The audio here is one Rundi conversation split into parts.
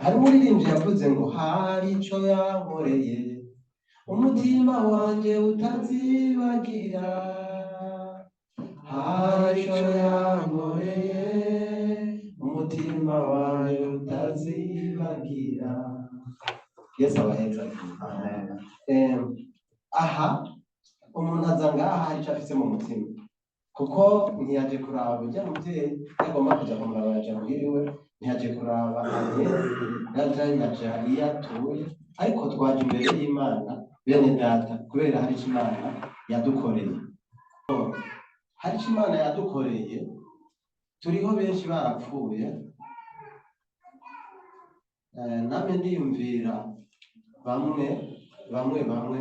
Hari umuririmbyi yavuze ngo hari ico yankoreye umutima wanje utazibagira, hari ico yankoreye umutima wanje utazibagira. Yesu abaheza. Aha umuntu aza ngaha hari ico afise mu mutima, kuko ntiyaje kuraba urya muvyeyi, yagomba kuja kumuraba yaja muhiriwe, ntiyaje kuraba Agnes, yaja yaja iyo atuye, ariko twaje imbere y'Imana, bene data, kubera hari ico Imana yadukoreye. Hari ico Imana yadukoreye, turiho benshi barapfuye. Namwe ndiyumvira bamwe bamwe bamwe,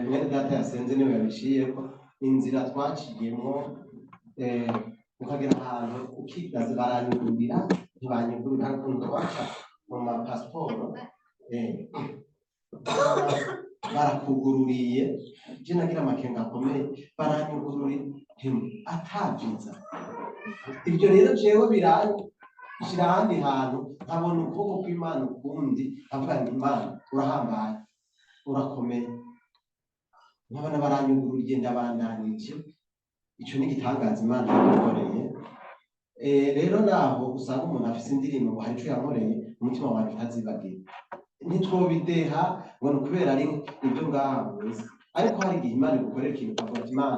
mwene data yasenze niwe yabiciyeko inzira twaciyemwo, ukagera ahantu ukibaza baranyugurira, ntibanyugurira, hari ukuntu twaca mu mapasiporo, barakugururiye. Je nagira amakenga akomeye, baranyugururiye hemwe ata visa. Ibyo rero jewe biranshira ahandi hantu, nkabona ukuboko kw'Imana ukundi, nkavuga nti: "Imana urahambaye, urakomeye." Nkabona baranyugururiye, ndabandanije. Ico ni igitangaza Imana yadukoreye. Rero naho usanga umuntu afise indirimbo ngo hari ico yankoreye umutima wanjye utazibagira, ntitwobideha ngo ni ukubera ari ibyo ngaha mw'isi, ariko hari igihe Imana igukorera ikintu ukavuga ati: "Imana,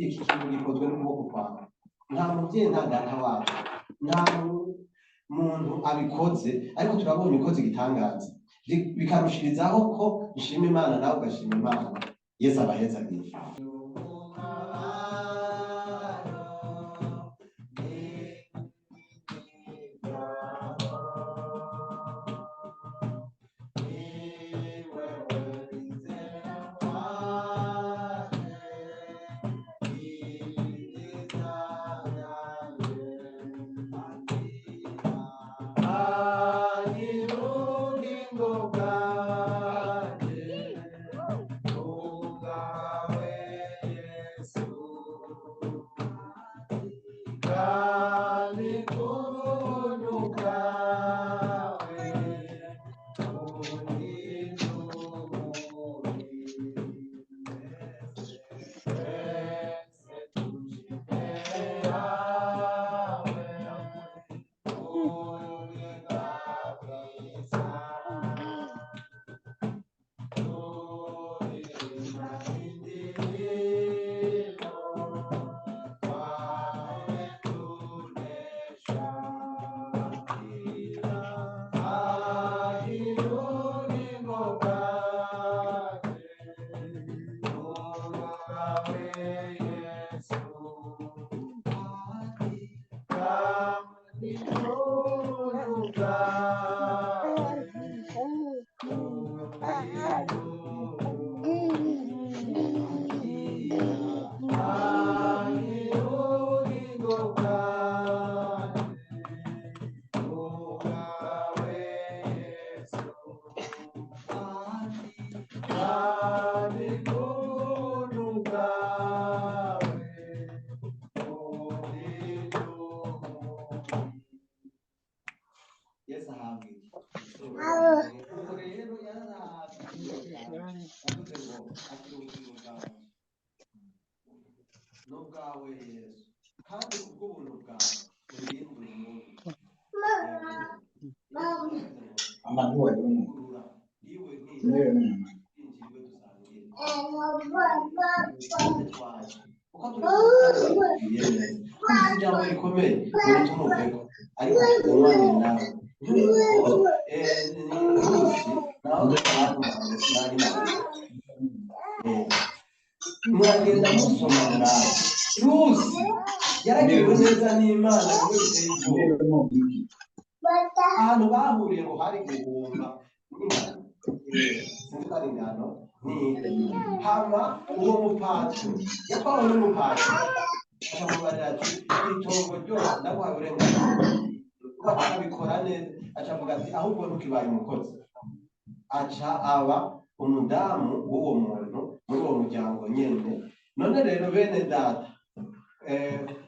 iki kintu gikozwe n'ukuboko kwawe. Nta muvyeyi, nta data wacu, nta muntu abikoze, ariko turabonye ukoze igitangaza." Bikarushirizaho ko nshima Imana, nawe ugashima Imana. Yesu abahezagire. Yesu ahabwe. Ubwo rero yararavye, yavuze ngo akira ubugingo bwawe n'ubwawe Yesu, kandi kubw'ubuntu bwawe urindure umubi. Abantu bari mu Ugurura iwe intebe. Ntinjiriwe dusangire twaje kuko turi kumwe. Ijambo rikomeye ngo ritumuveko, ariko tuganire nawe. Rusi nawe nari muragenda musoma ngaho, Rusi yaragiriwe neza n'Imana bimwe biteye ubwoba. Ahantu bahuriye ngo hari guhumba n'ingano, sinzi ko ari ingano ni hama uwo mupatiri yatwawe n'umupatiri, acamubarira ati: "Itongo ryose ndaguhaye uburenganzira." Akabikora neza, acavuga ati: "Ahubwo ntukibaye umukozi." Aca aba umudamu w'uwo muntu muri uwo muryango nyene. None rero bene data,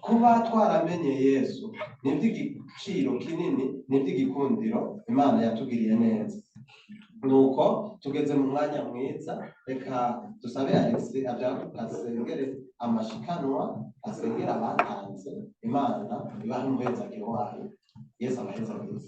Kuba twaramenye Yesu ni iby'igiciro kinini, ni iby'igikundiro. Imana yatugiriye neza. Nuko tugeze mu mwanya mwiza, reka dusabe Alex abyaka asengere amashikanwa, asengere abatanze. Imana ibahe umuhezagiro wayo. Yesu abahezagire.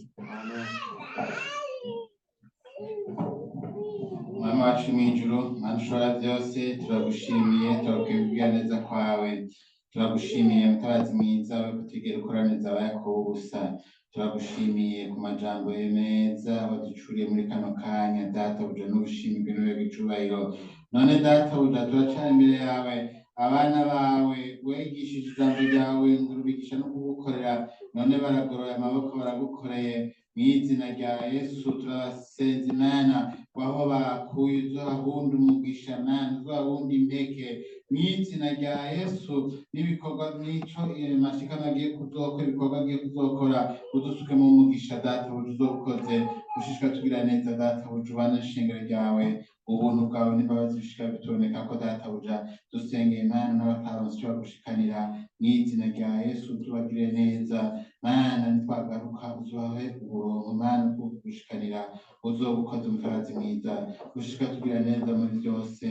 Mwami wacu mw'ijuru, Mana ushobora byose, turagushimiye, turakwibwira neza kwawe. Turagushimiye, mutabazi mwiza, we kutigera ukoraniriza abayakobo ubusa. Turagushimiye ku majambo meza waducuriye muri kano kanya. Databuja, n'ubushimirwe n'uwega icubahiro. None databuja, turacana imbere yawe abana bawe wigishije ijambo ryawe, ngo ubigisha no kugukorera. None baragoroye amaboko, baragukoreye. Mw'izina rya Yesu turabasenze, Imana, waho bakuye uzohahunda umugisha, Mana, uzohahunda impeke mw'izina rya Yesu. N'ibikorwa n'ico mashikano agiye kuzokora, ibikorwa agiye kuzokora, udusukemo umugisha, databuja, uzobukoze. Ushishika tugira neza, databuja, ubane n'ishengero ryawe. Ubuntu bwawe n'imbabazi bishika bituboneka ko, databuja. Dusengeye, Mana, n'abataronse ico bagushikanira. Mw'izina rya Yesu tubagire neza, Mana. Nitwagaruka uzobahe uburongo, Mana, bwo kugushikanira. Uzobukoze, umutabazi mwiza, ushishika tugira neza muri byose.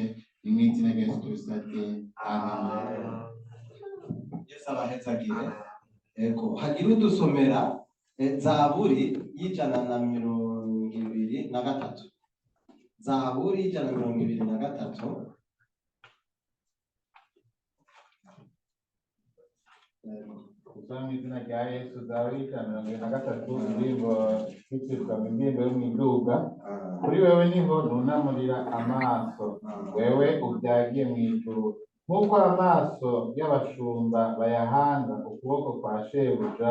Ni mw'izina rya Yesu tubisabye, amen. Yesu abahezagire. Ego, hagira udusomera Zaburi y'123, Zaburi y'123. Ego. Gusoma mu izina rya Yesu, Zaburi y'123, indirimbo ishyikirwa mu indirimbo yo mu iduga. Kuri wewe niho nunamurira amaso, wewe ubyagiye mu ijuru. Nk'uko amaso y'abashumba bayahanga ukuboko kwa shebuja,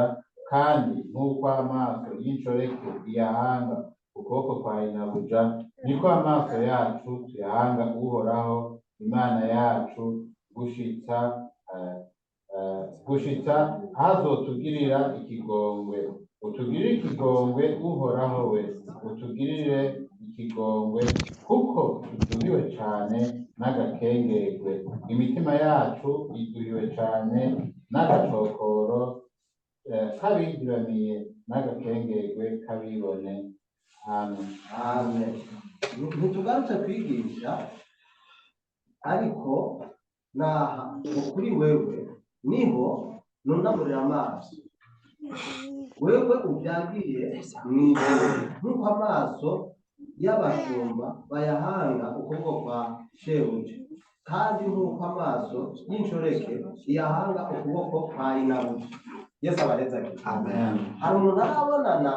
kandi nk'uko amaso y'inshoreke iyahanga ukuboko kwa inabuja, niko amaso yacu tuyahanga Uhoraho Imana yacu, gushitsa hazotugirira ikigongwe. Utugirire ikigongwe, Uhoraho we, utugirire ikigongwe, kuko tuduhiwe cane n'agakengerwe. Imitima yacu iduhiwe cane n'agacokoro k'abigiramiye, n'agakengerwe k'abibone. Amen. Amen. Ntitugarutse kwigisha, ariko naha ngo kuri wewe niho nunamurira amaso, wewe ubyagiye mu ijuru. Nk'uko amaso y'abashumba bayahanga ukuboko kwa shebuja, kandi nk'uko amaso y'inshoreke iyahanga ukuboko kwa inabuja. Yesu abarezagire. Amen. Hari umuntu arabonana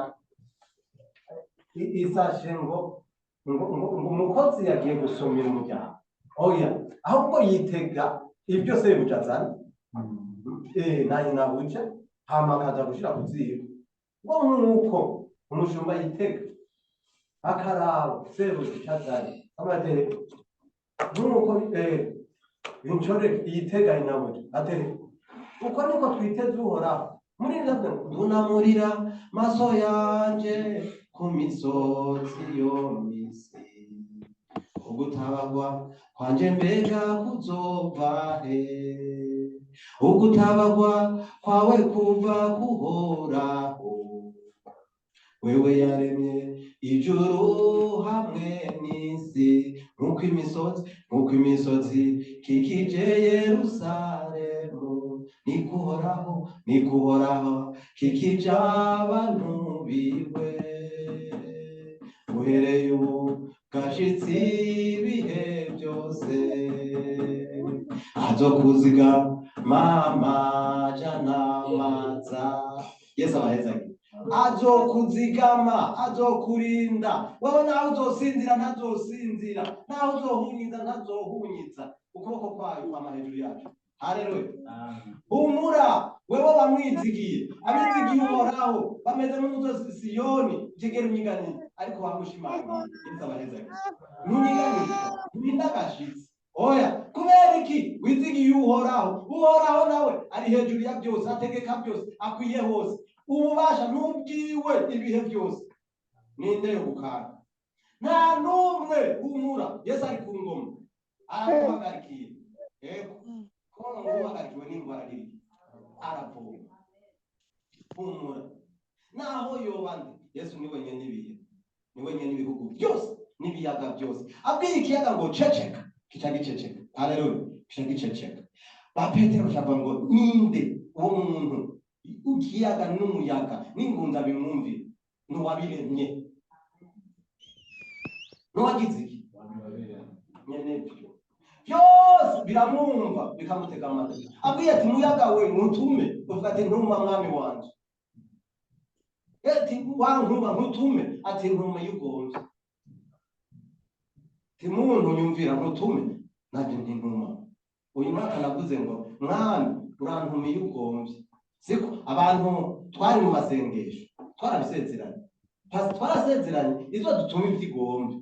isashe ngo umukozi yagiye gusumira umuryango? Oya, ahubwo yitega ibyo sebuja azana na inabuja, hama akaza gushira ku ziko. Ngo nk'uko umushumba yitega akaraba sebuja icyo azanye, amatere nk'uko inshoreke yitega inabuja atere, uko niko twiteze Uhoraho. Muri iri ndunamurira maso yanje ku misozi yo mw'isi, ugutabagwa kwanje mbega kuzova he? Ugutabagwa kwawe kuva kuhoraho, wewe yaremye ijuru hamwe n'isi. Nk'uko imisozi kikije Yerusalemu, niko Uhoraho, niko Uhoraho kikije abantu biwe, uhereye ubu gashitsi ibihe byose. Azokuziga mama janamaza. Yesu abahezagire. Azokuzigama, azokurinda wewe. Nawe uzosinzira, ntazosinzira; nawe uzohunyiza, ntazohunyiza. Ukuboko kwayo kwama hejuru yacu. Haleluya! Humura wewe wamwizigiye. Abizigiye Uhoraho bameze nk'umusozi Siyoni utigera unyiganyiza, ariko wamushimangiye. Yesu abahezagire. Ntunyiganyiza, nturinda agashitsi, oya. Kubera iki? Wizigiye Uhoraho. Uhoraho nawe ari hejuru ya byose, ategeka byose, akwiye hose. Ububasha n'ubwiwe ibihe byose. Ninde yo gukanga? Nta n'umwe. Humura, Yesu ari ku ngoma, araguhagarikiye. Yego, ko uhagarikiwe n'indwara iri. Aravoma. Humura, naho yoba nde, Yesu ni wenyine ibihe, ni wenyine ibihugu byose n'ibiyaga byose. Abwiye ikiyaga ngo ceceka, kica giceceka. Haleluya! Kica giceceka. Ba Petero bacavuga ngo ninde uwo muntu ikiyaga n'umuyaga n'ingunda bimwumvira? N'uwabiremye, n'uwagize iki nyene byo byose biramwumva, bikamutega amatwi. Abwiye ati muyaga we ntutume, uvuga ati ntuma mwami wanje. Ati wa nkuba ntutume, ati ntuma iyo ugombye. Ati muntu nyumvira ntutume, nanjye ntintuma. Uyu mwaka navuze ngo mwami urantuma iyo ugombye. Siko abantu twari mu masengesho twarabisezeranye. Twarasezeranye izo dutuma ibyo igombye,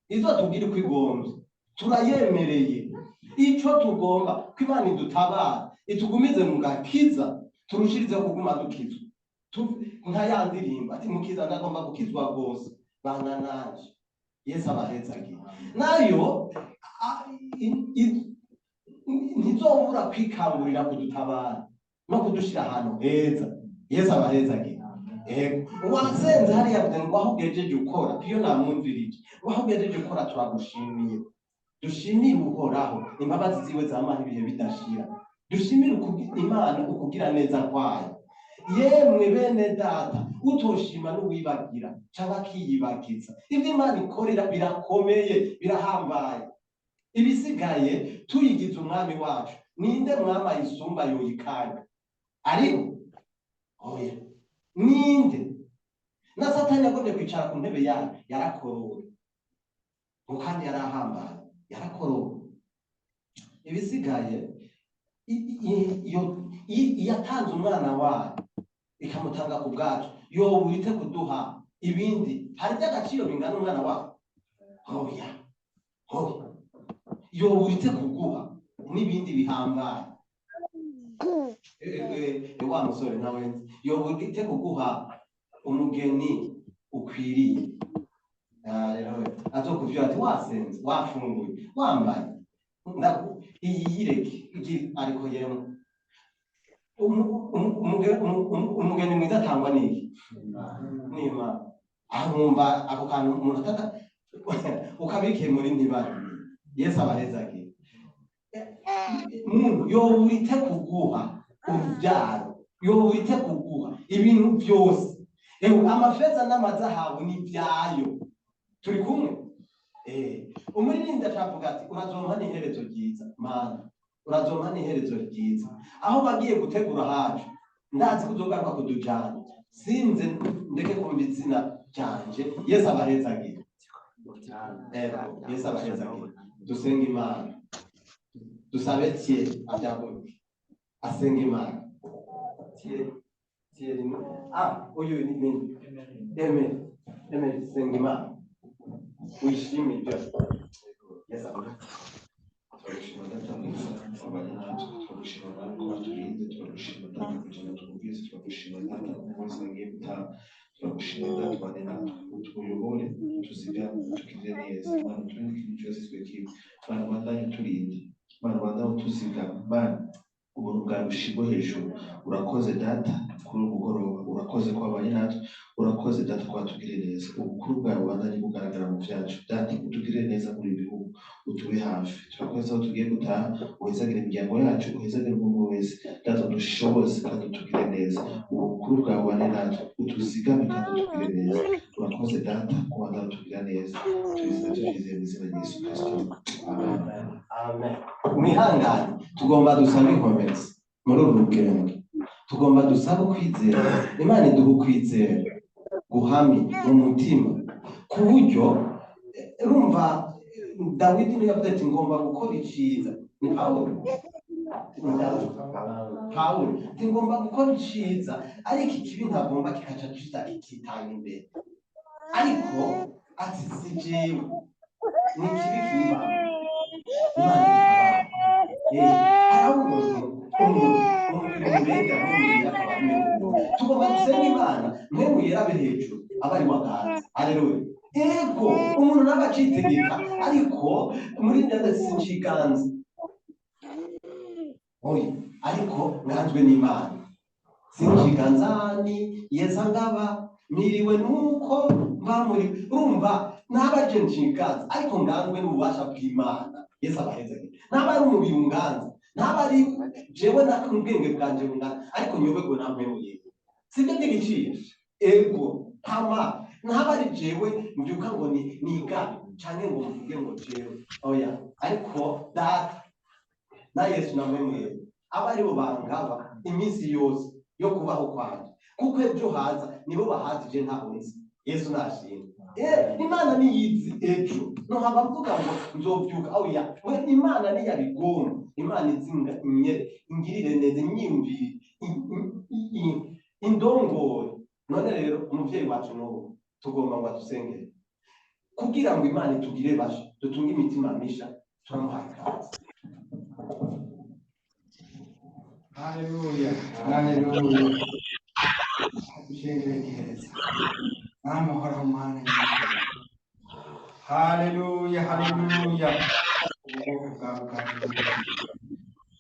izo tubwira uko igombye, turayemereye. Ico tugomba ko Imana idutabara, itugumize mu gakiza, turushirizeho kuguma dukizwa. Nka ya ndirimbo ati mukiza ndagomba gukizwa rwose, bana nanje. Yesu abahezagiye. Nayo ntizobura kwikangurira kudutabara no kudushira ahantu heza. Yesu abahezagiye. Ego, uwasenze hariya avuze ngo aho ugejeje ukora, iyo namwumvirije, ngo aho ugejeje ukora turagushimiye. Dushimire Uhoraho, imbabazi ziwe zamaho ibihe bidashira. Dushimire Imana ukugira neza kwayo. Yemwe bene data, utoshima n'uwibagira cyangwa akiyibagiza, ibyo Imana ikorera birakomeye, birahambaye. Ibisigaye tuyigize umwami wacu, ninde mwami ayisumba yoyikanga? Ariho? Oya. Ninde? Na Satani yagombye kwicara ku ntebe yayo, yarakorowe, ngo kandi yarahambaye, yarakorowe. Ibisigaye iyatanze umwana wayo ikamutanga ku bwacu, yoba kuduha ibindi hari iby'agaciro bingana umwana wayo? Oya, oya. Yoba kuguha n'ibindi bihambaye. Wa musore nawe nzi, yoba kuguha umugeni ukwiriye. Azokuvyura ati wasenze, wafunguye, wambaye, iyi yireke ariko yemwe umugeni mwiza atangwa n'iki? N'Imana. Aho mwumva ako kantu umuntu atata ukabikemura ntibari. Yesu abahezagiye. Muntu yoba kuguha urubyaro, yoba kuguha ibintu byose. Ewe amafeza n'amazahabu ni ibyayo. Turi kumwe? Umuririmbyi acavuga ati urazompa n'iherezo ryiza, Mana, urazompa n'iherezo ryiza. Aho bagiye gutegura hacu, ndazi ko uzogaruka kudujana, sinze ndeke kumva izina ryanje. Yesu abahezagiye. Yesu abahezagiye. Dusenga Imana, dusabe tie abyaguruke asenga Imana. Tie tie ni uyu ni Eme, Eme, senga Imana wishimire ibyo. Yesu abahezagiye. Turagushima Data mwiza wabanye natwe, turagushima Mwami ko waturinze, turagushima Data kugira ngo twumvise, turagushima Data ko wese agiye gutaha, turagushima Data ubane natwe, utuyobore, utuzigame, utugirire neza, Mana uturinde ikintu cyose twe kibi, Mana ubandanye uturinda, Mana ubandanye utuzigama, Mana ubuntu bwawe bushirwe hejuru. Urakoze Data kuri uyu mugoroba, urakoze ko wabanye natwe, urakoze Data ko watugiriye neza, ubukuru bwawe bubandanye bugaragara mu byacu. Data utugirire neza muri ibi bihugu, utube hafi. Turakoze aho tugiye gutaha, uhezagire imiryango yacu, uhezagire umuntu wese. Data dushoboze kandi utugire neza, ubukuru bwawe bubane natwe, utuzigame kandi utugire neza. Urakoze Data kubandanya utugirira neza, tubize tubyizeye mu izina rya Yesu Kristo, amen. Amen. Mwihangane, tugomba dusabe inkomezi muri uru rugendo, tugomba dusabe ukwizera. Imana iduha ukwizera guhamye mu mutima, ku buryo urumva Dawidi niwe yavuze ati ngomba gukora iciza. Ni Pawulo, Pawulo ati ngomba gukora iciza, ariko ikibi ntagomba kikaca kiza kikitanga imbere, ariko ati si jewe, ni ikibi kiba. Imana itabara. Hari umuntu umubega n'umubiri akaba ameze. Tugomba gusenga Imana mwe yerabe hejuru aba ari waganza. Haleluya! Ego, umuntu nawe acitegeka, ariko muri ndende sinciganza. Oya, ariko nganzwe n'Imana. Sinjiganzani yeza ngaba miriwe nuko mba muri, urumva ntaba je nshiganza, ariko nganzwe n'ububasha bw'Imana. Yesu abahezagire. Ntaba ari umubiri unganza, ntaba ari jewe n'ubwenge bwanje bungana, ariko nyoberwe na Mpwemu Yera. Sibyo by'igiciro? Ego. Hama ntaba ari jewe mbyuka ngo ni nigabe canke ngo mvuge ngo jewe, oya, ariko Data na Yesu na Mpwemu Yera aba aribo bangaba iminsi yose yo kubaho kwanje, kuko ejo haza nibo bahazi, je ntaho nzi. Yesu nashimwe. Imana niyizi ejo, nohava mvuga ngo nzovyuka, oya, we Imana niyabigomba. Imana izinga ingirire neza, inyiyumvire, indongore. None rero umuvyeyi wacu n'ubu tugomba ngo adusengere kugira ngo Imana itugire basha, dutunge imitima misha. Turamuhaye ikaze. Haleluya, haleluya. Dushengere neza. Mwami uhoraho, Mana nyir'ijuru. Haleluya, haleluya. Ubwoko bwawe bwaje.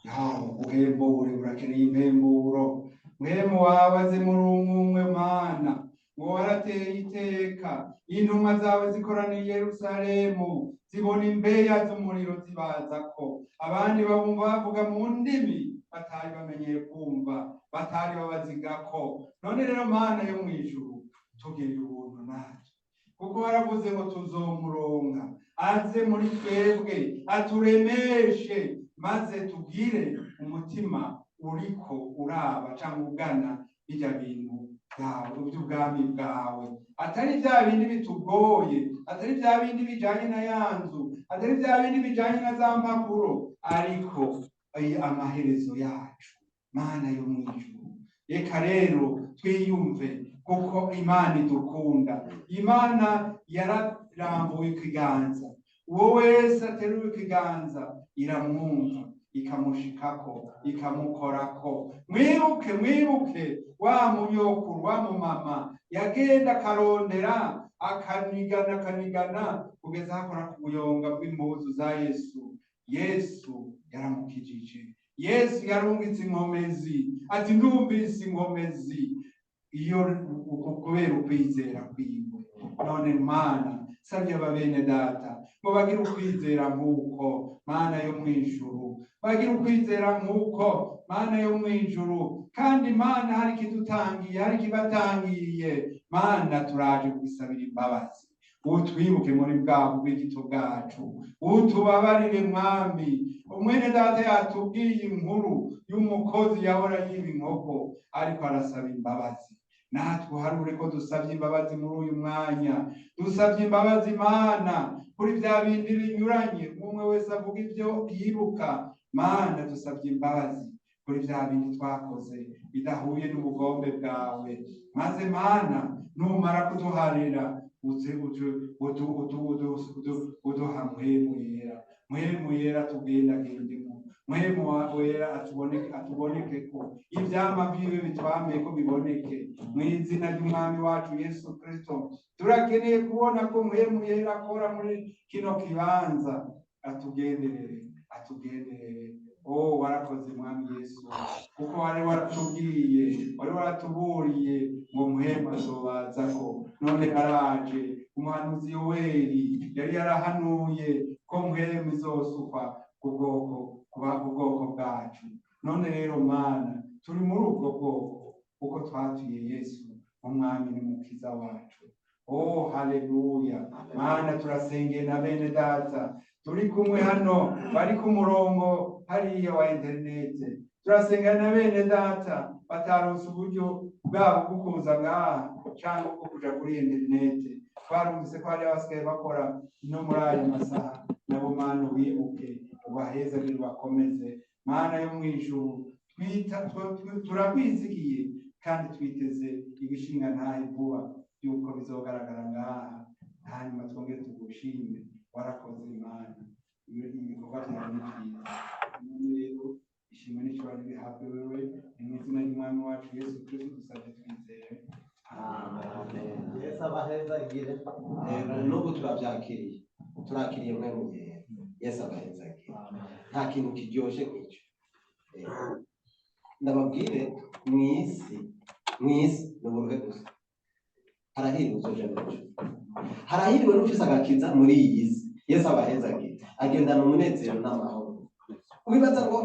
Yawe, ubuhembure burakeneye impemburo. Mpwemu wawe aze muri umwe, Mana. Ngo warateye iteka. Intumwa zawe zikoraniye i Yerusalemu, zibona imbeya z'umuriro zibazako. Abandi babumva bavuga mu ndimi batari bamenyeye kumva, batari babazigako. None rero, Mana yo mw'ijuru, tugirire ubuntu natwe, kuko waravuze ngo tuzomuronka aze muri twebwe aturemeshe, maze tugire umutima uriko uraba cyangwa ugana bijya bintu byawe by'ubwami bwawe, atari bya bindi bitugoye, atari bya bindi bijanye na ya nzu, atari bya bindi bijanye na za mpapuro, ariko amaherezo yacu. Mana yo mw'ijuru, reka rero twiyumve, kuko Imana idukunda. Imana yararambuye ikiganza, uwo wese ateruye ikiganza iramwumva, ikamushikako, ikamukorako. Mwibuke, mwibuke wa munyokuru, wa mumama yagenda akarondera, akanigana, akanigana kugeza akora ku buyonga bw'impuzu za Yesu. Yesu yaramukijije. Yesu yarungitse inkomezi, ati: "Ndumvise inkomezi iyo kubera ukwizera kwiwe." None Mana, sabye aba bene data ngo bagire ukwizera nk'uko, Mana yo mw'ijuru, bagire ukwizera nk'uko, Mana yo mw'ijuru. Kandi Mana, hari ikidutangiye, hari ikibatangiye. Mana, turaje kugisabira imbabazi. Utwibuke muri bwa bw'igito bwacu, utubabarire, Mwami. Umwene data yatubwiye inkuru y'umukozi yahora yiba inkoko, ariko arasaba imbabazi. Natwe uharure ko dusabye imbabazi muri uyu mwanya. Dusabye imbabazi, Mana, kuri bya bindi binyuranye, umwe wese avuga ibyo yibuka. Mana, dusabye imbabazi kuri bya bindi twakoze bidahuye n'ubugombe bwawe. Maze Mana, numara kuduharira, uze uduha Mpwemu Yera. Mpwemu Yera tugendagendemo, Mpwemu Wera atuboneke, atuboneke ko ivyama vyiwe bitwamye ko biboneke, mu izina ry'Umwami wacu Yesu Kristo. Turakeneye kubona ko Mpwemu Yera akora muri kino kibanza. Atugenderere, atugenderere. Oh, warakoze, Mwami Yesu, kuko wari waratubwiye, wari waratuburiye ngo Mpwemu azobazako. None araje. Umuhanuzi Yoweri yari yarahanuye ko Mpwemu izosukwa ku bwoko, kuba ubwoko bwacu. None rero, Mana, turi muri ubwo bwoko kuko twatuye Yesu Umwami n'Umukiza wacu. Oh, haleluya. Mana, turasengeye na bene data turi kumwe hano, bari ku murongo hariya wa interinete. Turasenga na bene data bataronse uburyo bwabo bwo kuza ngaha cyangwa bwo kuja kuri interinete. Twarumvise ko hari abasigaye bakora no muri aya masaha. Nabo, Mana, wibuke, ubahezagire, bakomeze. Mana yo mw'ijuru, twita turakwizigiye kandi twiteze ibishinga ntahe vuba yuko bizogaragara ngaha, hanyuma twongere tugushime. Warakoze, Imana, ibikorwa byawe ni byiza. None rero ishimwe n'icyubahiro bihabwe wewe. Ni mu izina ry'Umwami wacu Yesu Kristo dusabye twizeye. Amen. Yesu abahezagire. N'ubu turabyakiriye, turakiriye Mpwemu Yera. Yesu abahezagire. Nta kintu kiryoshe nk'icyo. Ndababwire, mw'isi, mw'isi ni uburuhe gusa. Harahiriwe uzoja mw'ijuru, harahiriwe n'ufise agakiza muri iyi si. Yesu abahezagire. Agendana umunezero n'amahoro. Wibaza ngo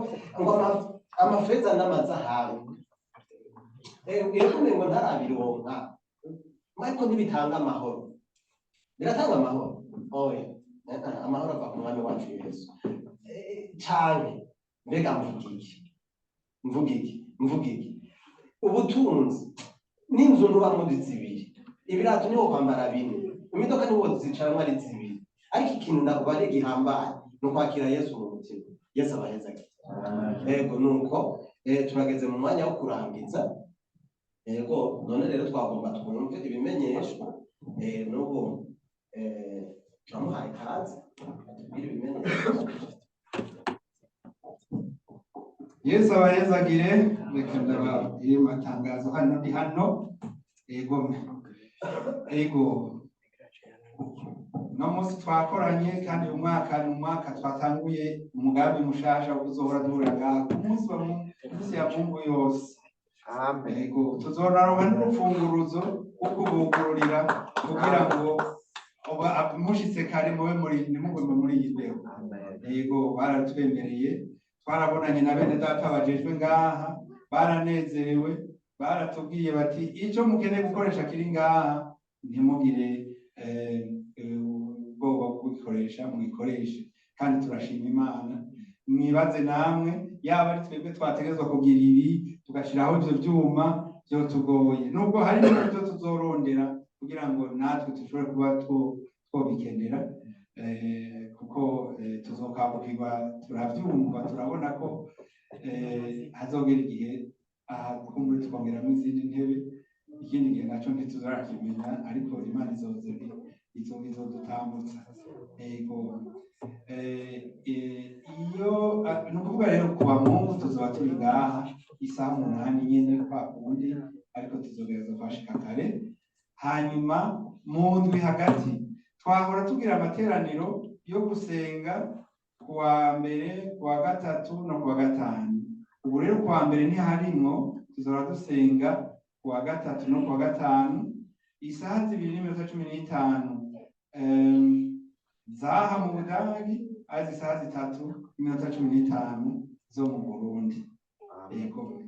amafeza n'amazahabu, iyo ngo ntarabironka, ariko ntibitanga amahoro. Biratanga amahoro? Oya. Amahoro ava ku Mwami wacu Yesu. Canke mbega mvuga iki, mvuga iki, mvuga iki? Ubutunzi n'inzu ntubamwo zibiri, ibirato niwo kwambara bine, imodoka niwo zicaramwo ari zibiri, ariko ikintu ndakubare gihambaye ni ukwakira Yesu mu mutima. Yesu abahezagire. Yego, nuko turageze mu mwanya wo kurangiza. Yego, none rero twagomba twumve ibimenyeshwa. N'ubu turamuhaye ikaze atubwire ibimenyeshwa. Yesu abahezagire. Reka ndababwire amatangazo hano, ndi hano. Ego, ego, uno munsi twakoranye, kandi uyu mwaka ni umwaka twatanguye umugambi mushasha wo kuzohora duhura ngaha ku munsi wa munsi ya Mungu yose. Ego, tuzonaronka n'urufunguruzo rwo kubugururira kugira ngo mushitse kare mube muri, ntimugume muri iyi mbeho. Yego, baratwemereye, twarabonanye na bene data bajejwe ngaha, baranezerewe, baratubwiye bati icyo mukeneye gukoresha kiri ngaha, ntimugire ubwoba bwo kugikoresha, mugikoreshe. Kandi turashima Imana. Mwibaze namwe, yaba ari twebwe twategerezwa kugira ibi, tugashyiraho ibyo byuma, byotugoye, nubwo hari n'ibyo tuzorondera kugira ngo natwe dushobore kuba twobikenera, kuko tuzokangukirwa. Turabyumva, turabona ko hazogera igihe aha kumbure tukongeramo izindi ntebe. Ikindi gihe nacyo ntituzarakimenya, ariko Imana izoza izodutambutsa. Yego. Iyo ni ukuvuga rero, kuwa Mungu tuzoba turi ngaha isaha 8 nyene kwa kundi, ariko tuzogerageza kuhashika kare. Hanyuma mu ndwi hagati twahora tugira amateraniro yo gusenga kuwa mbere, kuwa gatatu no kuwa gatanu. Ubu rero kuwa mbere ntiharimwo, tuzora dusenga kuwa gatatu no kuwa gatanu isaha 2:15 zaha mu Budagi, ari isaha 3:15 zo mu Burundi. Yego,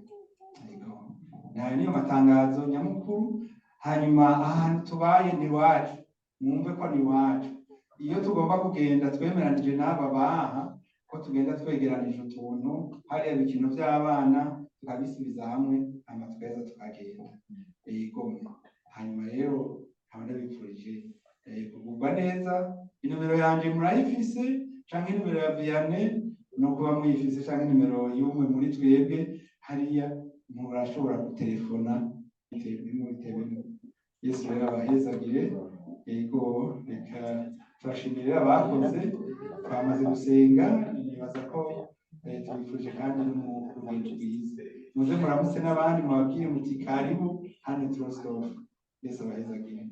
yego, nayo niyo matangazo nyamukuru. Hanyuma ahantu tubaye ni iwacu, mwumve ko ni iwacu. Iyo tugomba kugenda, twemeranije n'aba baha ko tugenda twegeranije utuntu hariya, ibikino by'abana, tukabisubiza hamwe, hanyuma tugaheza tukagenda. Yego. Hanyuma rero nkaba ndabifurije kugubwa neza. Inomero yanje murayifise, canke inimero ya Vianney no kuba muyifise, canke inimero y'umwe muri twebwe hariya, murashobora gutelefona bitewe. Yesu rero abahezagire. Yego, reka turashimira abakoze. Twamaze gusenga, nibaza ko tubifurije kandi n'urugendo rwiza. Muze muramutse n'abandi, mubabwire muti karibu hano Troisdorf. Yesu abahezagire.